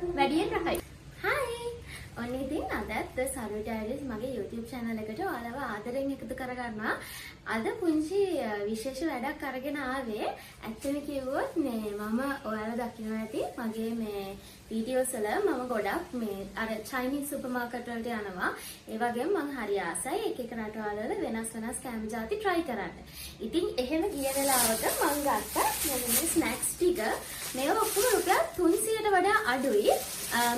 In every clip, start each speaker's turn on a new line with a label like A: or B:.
A: වැඩියෙන් රහයි. හායි. ඔන්න ඉතින් අදත් සරු ඩයරිස් මගේ YouTube channel එකට ඔයාලව ආදරෙන් එකතු කරගන්නවා. අද පුංචි විශේෂ වැඩක් අරගෙන ආවේ. ඇත්තම කිව්වොත් මේ මම ඔයාලා දකිනවා ඇති මගේ මේ වීඩියෝස් වල මම ගොඩක් මේ අර චයිනීස් සුපර් මාකට් වලට යනවා. ඒ වගේම මං හරි ආසයි එක එක රටවල් වල වෙනස් වෙනස් කෑම ජාති try කරන්න. ඉතින් එහෙම ගිය වෙලාවක මං ගත්ත මෙන්න මේ ස්නැක්ස් ටික. මේවා ඔක්කොම රුපියල් 300ට වඩා අඩුයි.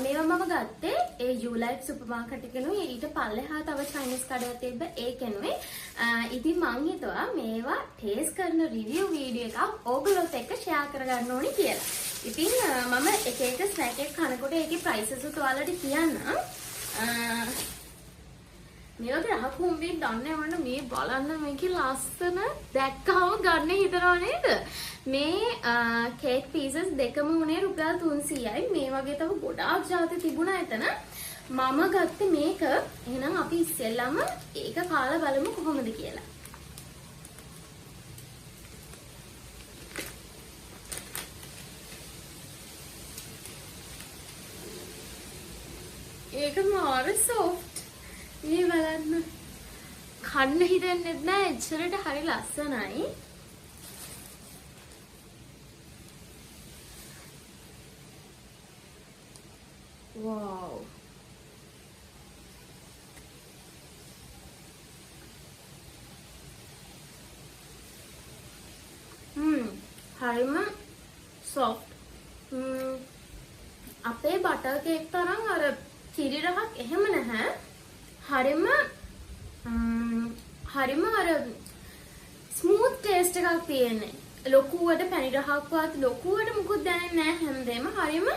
A: මේවා මම ගත්තේ ඒ U-Life super market එකෙනුයි ඊට පල්ලෙහා තව චයිනීස් කඩයක් තිබ්බ ඒකෙනුයි. ඉතින් මං හිතුවා මේවා ටේස්ට් කරන රිවිව් වීඩියෝ එකක් ඕගොල්ලොත් එක්ක ෂෙයා කරගන්න ඕනි කියලා. ඉතින් මම එක එක ස්නැක් එක කනකොට ඒකේ ප්‍රයිසස් උත් ඔයාලට කියන්නම්.
B: මේ වගේ රහ කුඹින් දන්නේ වන්න මේ බලන්න මේකේ ලස්සන දැක්කම ගන්න හිතනවා නේද?
A: මේ කේක් පීසස් දෙකම උනේ රුපියල් 300යි. මේ වගේ තව ගොඩාක් ජාති තිබුණා එතන. මම ගත්තේ මේක. එහෙනම් අපි ඉස්සෙල්ලාම ඒක කාලා බලමු කොහොමද කියලා.
B: ඒක මාර සොෆ්ට්. මේ බලන්න. කන්න හිතෙන්නෙත් නෑ එච්චරට හරි ලස්සනයි. වව්.
A: හරිම සොෆ්ට්. අපේ බටර් කේක් තරම් අර කිරි රහක් එහෙම නැහැ. හරිම අර ස්මූත් ටේස්ට් එකක් තියෙන්නේ. ලොකුවට පැණි රහක්වත් ලොකුවට මුකුත් දැනෙන්නේ නැහැ හැමදේම. හරිම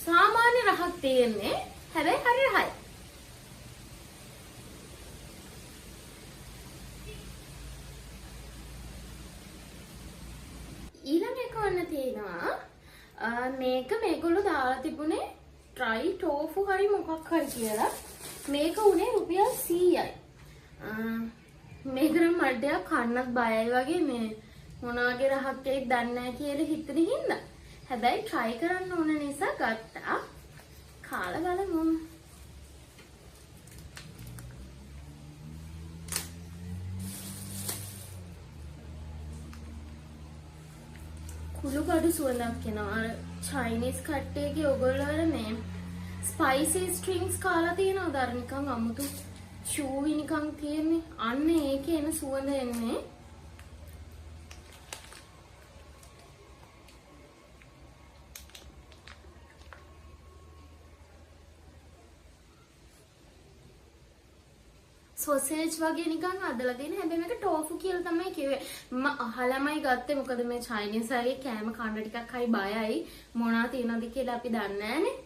A: සාමාන්‍ය රහක් තියෙන්නේ. හැබැයි හරි රහයි. ඊළඟ එක ඔන්න තියෙනවා. මේක මේගොල්ලෝ දාලා තිබුණේ ඩ්‍රයි ටෝෆු හරි මොකක් හරි කියලා. මේක උනේ රුපියල් 100යි. මේක නම් මට ටිකක් කන්නත් බයයි වගේ මේ මොන වගේ රහක් එක්ක දන්නේ නැහැ කියලා හිතෙන හින්දා. හැබැයි try කරන්න ඕන නිසා ගත්තා. කාලා බලමු. කුළු බඩු සුවඳක් එනවා. අර චයිනීස් කට්ටියගේ ඔයගොල්ලෝ අර මේ ස්පයිසි ස්ට්‍රින්ග්ස් කාලා තියෙනවද? අර නිකන් අමුතු චූවි නිකන් තියෙන්නේ. අන්න ඒකේ එන සුවඳ එන්නේ. සොසේජ් වගේ නිකන් හදලා තියෙන. හැබැයි මේක ටෝෆු කියලා තමයි කිව්වේ. මම අහලමයි ගත්තේ. මොකද මේ චයිනීස් අයගේ කෑම කන්න ටිකක් හරි බයයි. මොනවා තියෙනවද කියලා අපි දන්නේ නෑනේ.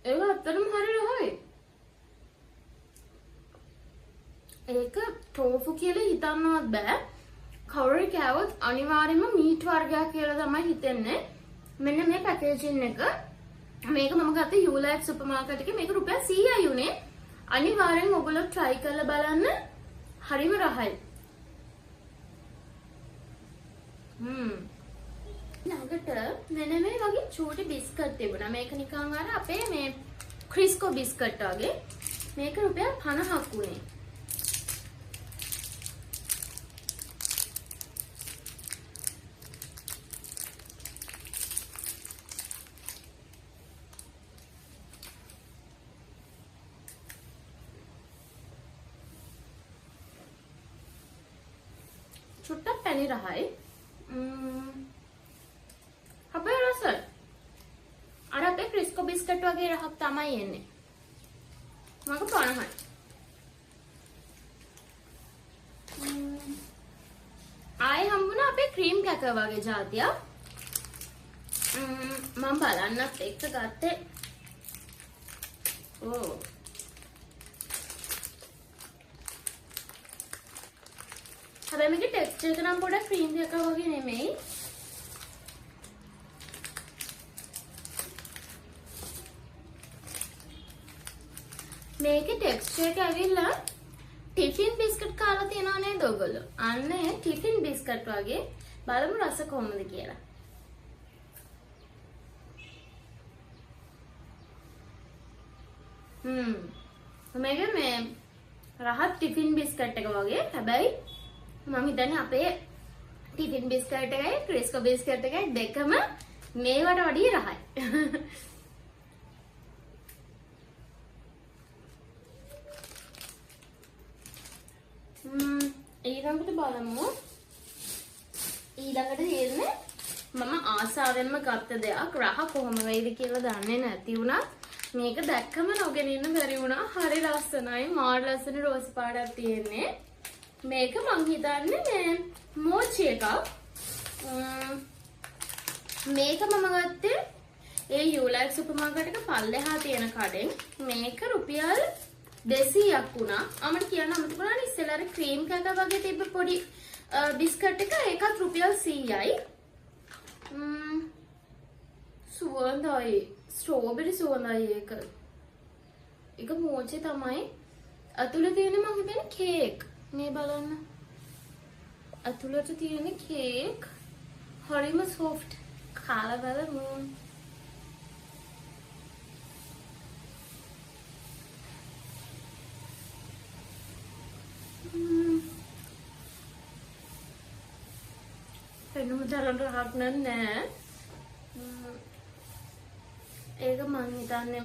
A: ඒක ඇත්තටම හරි රහයි. ඒක ටෝෆු කියලා හිතන්නවත් බෑ. කවුරු හරි කෑවොත් අනිවාර්යයෙන්ම මීට් වර්ගයක් කියලා තමයි හිතෙන්නේ. මෙන්න මේ පැකේජින් එක. මේක මම ගත්තේ U-Life super market එකේ. මේක රුපියල් 100යි උනේ. අනිවාර්යෙන් ඔයගොල්ලෝ try කරලා බලන්න. හරිම රහයි. ළඟට මෙන්න මේ වගේ චූටි බිස්කට් තිබුණා. මේක නිකන් අර අපේ මේ ක්‍රිස්කෝ බිස්කට් වගේ. මේක රුපියල් 50ක් උනේ. චුට්ටක් පැණි රහයි. හැබැයි රසයි. අර අපේ ක්‍රිස්කෝ බිස්කට් වගේ රහක් තමයි එන්නේ. මග 50යි. ආයෙ හම්බුණා අපේ ක්‍රීම් ක්‍රැකර් වගේ ජාතියක්. මම බලන්නත් එක්ක ගත්තේ. ඕ. හැබැයි මේකේ ටෙක්ස්චර් එක නම් පොඩක් ක්‍රීම් එකක් වගේ නෙමෙයි. මේකේ ටෙක්ස්චර් එක ඇවිල්ලා ටිෆින් බිස්කට්
B: බිස්කට් කාලා තියනවා නේද ඔයගොල්ලෝ? අන්න ඒ ටිෆින් බිස්කට් වගේ. බලමු රස කොහොමද කියලා. මේක මේ රහත් ටිෆින් බිස්කට් එක වගේ. හැබැයි මම හිතන්නේ අපේ ටිෆින් බිස්කට් එකයි ක්‍රිස්කෝ බිස්කට් එකයි දෙකම මේවට වඩා රහයි. ඊළඟට බලමු. ඊළඟට තියෙන්නේ මම ආසාවෙන්ම ගත්ත දෙයක්. රහ කොහොම වෙයිද කියලා දන්නේ නැති වුණත් මේක දැක්කම නොගෙන ඉන්න බැරි වුණා. හරි ලස්සනයි. මාර ලස්සන රෝස පාටක් තියෙන්නේ. මේක මං හිතන්නේ මේ මෝචි එකක්. මේක මම ගත්තේ ඒ යූලයිෆ් සුපර් මාකට් එක පල්ලෙහා තියෙන කඩෙන්. මේක රුපියල් 200ක් වුණා. මට කියන්න අමතක වුණා ඉස්සෙල්ලා අර ක්‍රීම් කැක වගේ තිබ්බ පොඩි බිස්කට් එක ඒකත් රුපියල් 100යි. සුවඳයි. ස්ට්‍රෝබෙරි සුවඳයි ඒක. ඒක මෝචි තමයි. ඇතුලේ තියෙන මං හිතන්නේ කේක්. මේ බලන්න. ඇතුළට තියෙන කේක් හරිම සොෆ්ට්. කාලා බලමු. පෙනුම තරම් රහක් නෑ. ඒක මං හිතන්නේ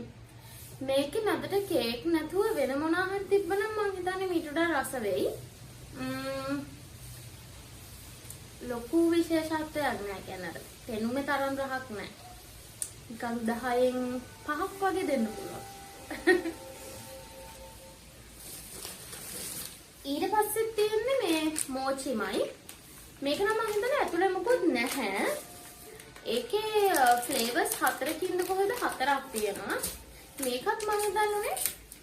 B: මේකේ මැදට කේක් නැතුව වෙන මොනවා හරි තිබ්බනම් මං හිතන්නේ මීට වඩා රස වෙයි. ලොකු විශේෂත්වයක් නෑ. කියන්නේ අර පෙනුමේ තරම් රහක් නෑ. නිකන් 10න් 5ක් වගේ දෙන්න පුළුවන්. ඊට පස්සේ තියෙන්නේ මේ මෝචිමයි. මේක නම් මං හිතන්නේ ඇතුලේ මොකුත් නැහැ. ඒකේ ෆ්ලේවර්ස් හතරකින්ද කොහෙද හතරක් තියෙනවා. මේකත් මං හිතන්නේ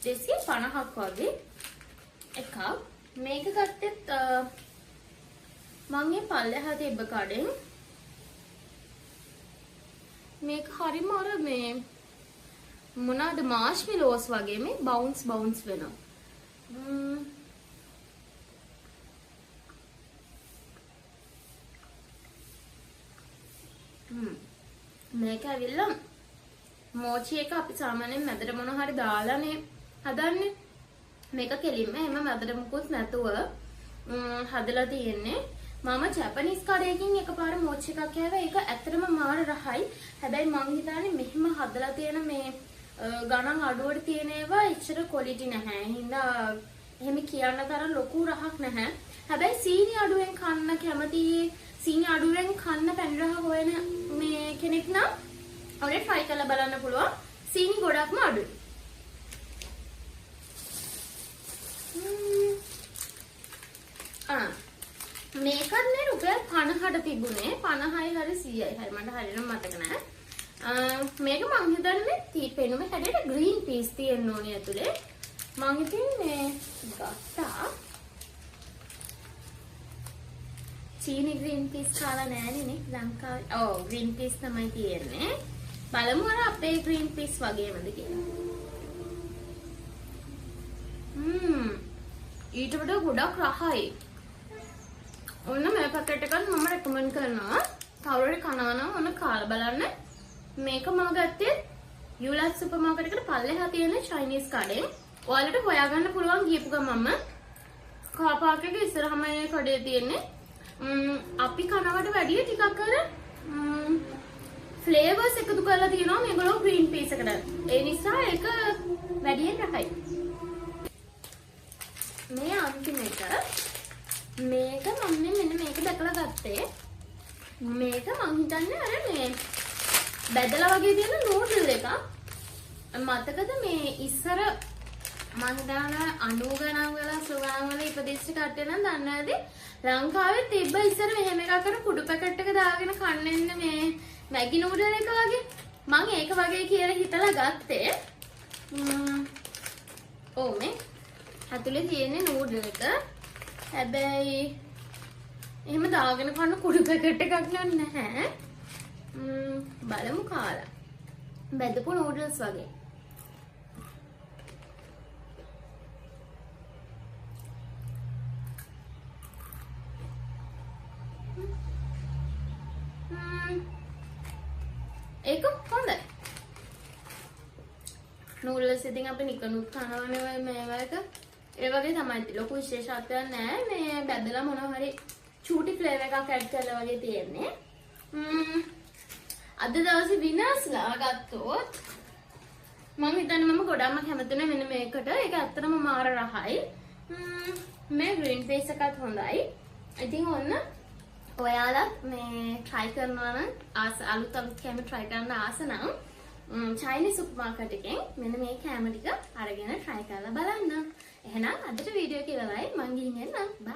B: 250ක් වගේ එකක්. මේක ගත්තෙත් මං මේ පල්ලෙහා තිබ්බ කඩෙන්. මේක හරිම අර මේ මොනවාද මාෂ්මෙලෝස් වගේ මේ බවුන්ස් බවුන්ස් වෙනවා. මේක ඇවිල්ලා මෝචි එක අපි සාමාන්‍යයෙන් මැදට මොන හරි දාලානේ හදන්නේ. මේක කෙලින්ම එහෙම මැදට මුකුත් නැතුව හදලා තියෙන්නේ. මම ජපනීස් කඩේකින් එකපාර මෝචි එකක් කෑවා. ඒක ඇත්තටම මාර රහයි. හැබැයි මං හිතන්නේ මෙහෙම හදලා තියෙන මේ ගණන් අඩුවට තියෙන ඒවා එච්චර ක්වොලිටි නැහැ. ඒ හින්දා එහෙම කියන්න තරම් ලොකු රහක් නැහැ. හැබැයි සීනි අඩුවෙන් කන්න කැමති, සීනි අඩුවෙන් කන්න පැණි රහ හොයන මේ කෙනෙක් නම් ඔයාලට try කරලා බලන්න පුළුවන්. සීනි ගොඩක්ම අඩුයි. මේකත් නේ රුපියල් 50ට තිබුණේ. 50යි හරි 100යි හරි මට හරියටම මතක නෑ. මේක මං හිතන්නේ පෙනුම හැඩයට ග්‍රීන් පීස් තියෙන්න ඕනේ ඇතුලේ. මං ඉතින් මේ ගත්තා. චීනි ග්‍රීන් පීස් කාලා නෑනේ නේ ලංකාවේ. ඔව් ග්‍රීන් පීස් තමයි තියෙන්නේ. බලමු අර අපේ ග්‍රීන් පීස් වගේමද කියලා. ඊට වඩා ගොඩක් රහයි. ඔන්න මේ පැකට් එකත් මම රෙකමන්ඩ් කරනවා. කවුරු හරි කනවා නම් ඔන්න කාලා බලන්න. මේක මම ගත්තේ යූලයිෆ් සුපර් මාකට් එකට පල්ලෙහා තියෙන චයිනීස් කඩෙන්. ඔයාලට හොයාගන්න පුළුවන් ගියපු ගමන්ම කාර් පාක් එකේ ඉස්සරහම මේ කඩේ තියෙන්නේ. අපි කනවට වැඩිය ටිකක් අර ෆ්ලේවර්ස් එකතු කරලා තියෙනවා මේගොල්ලෝ ග්‍රීන් පීස් එකට. ඒ නිසා ඒක වැඩියෙන් රහයි. මේ අන්තිම එක. මේක මම මෙන්න මේක දැකලා ගත්තේ. මේක මං හිතන්නේ අර මේ බැදලා වගේ තියෙන නූඩල් එකක්. මතකද මේ ඉස්සර මං හිතනවා 90 ගණන් වල 80 ගණන් වල ඉපදිච්ච කට්ටිය නම් දන්නවා ඇති. ලංකාවේ තිබ්බ ඉස්සර මෙහෙම එකක් අර කුඩු පැකට් එක දාගෙන කන්න එන්න මේ මැගි නූඩල් එක වගේ. මං ඒක වගේ කියලා හිතලා ගත්තේ. ඔව් මේ ඇතුලේ තියෙන නූඩල් එක. හැබැයි එහෙම දාගෙන කන්න කුඩු පැකට් එකක් නම් නැහැ. බලමු කාලා. බැදපු නූඩල්ස් වගේ. ඒක හොඳයි. නූඩල්ස් ඉතින් අපි නිකනුත් කනවනේ ඔය මේවා එක. ඒ වගේ තමයි. ඉතින් ලොකු විශේෂත්වයක් නෑ. මේ බැදලා මොනවා හරි චූටි ෆ්ලේවර් එකක් ඇඩ් කරලා වගේ තියෙන්නේ. අද දවසේ විනර්ස්ලා ගත්තොත් මං හිතන්නේ මම ගොඩක්ම කැමති වෙන මෙන්න මේකට. ඒක ඇත්තටම මාර රහයි. මේ ග්‍රීන් පීස් එකත් හොඳයි. ඉතින් ඔන්න ඔයාලත් මේ try කරනවා නම් ආස අලුත් අලුත් කැම try කරන්න ආස නම් චයිනීස් සුපර් මාකට් එකෙන් මෙන්න මේ කැම ටික අරගෙන try කරලා බලන්න. එහෙනම් අදට වීඩියෝ එක ඉවරයි. මං ගිහින් එන්නම්. බයි.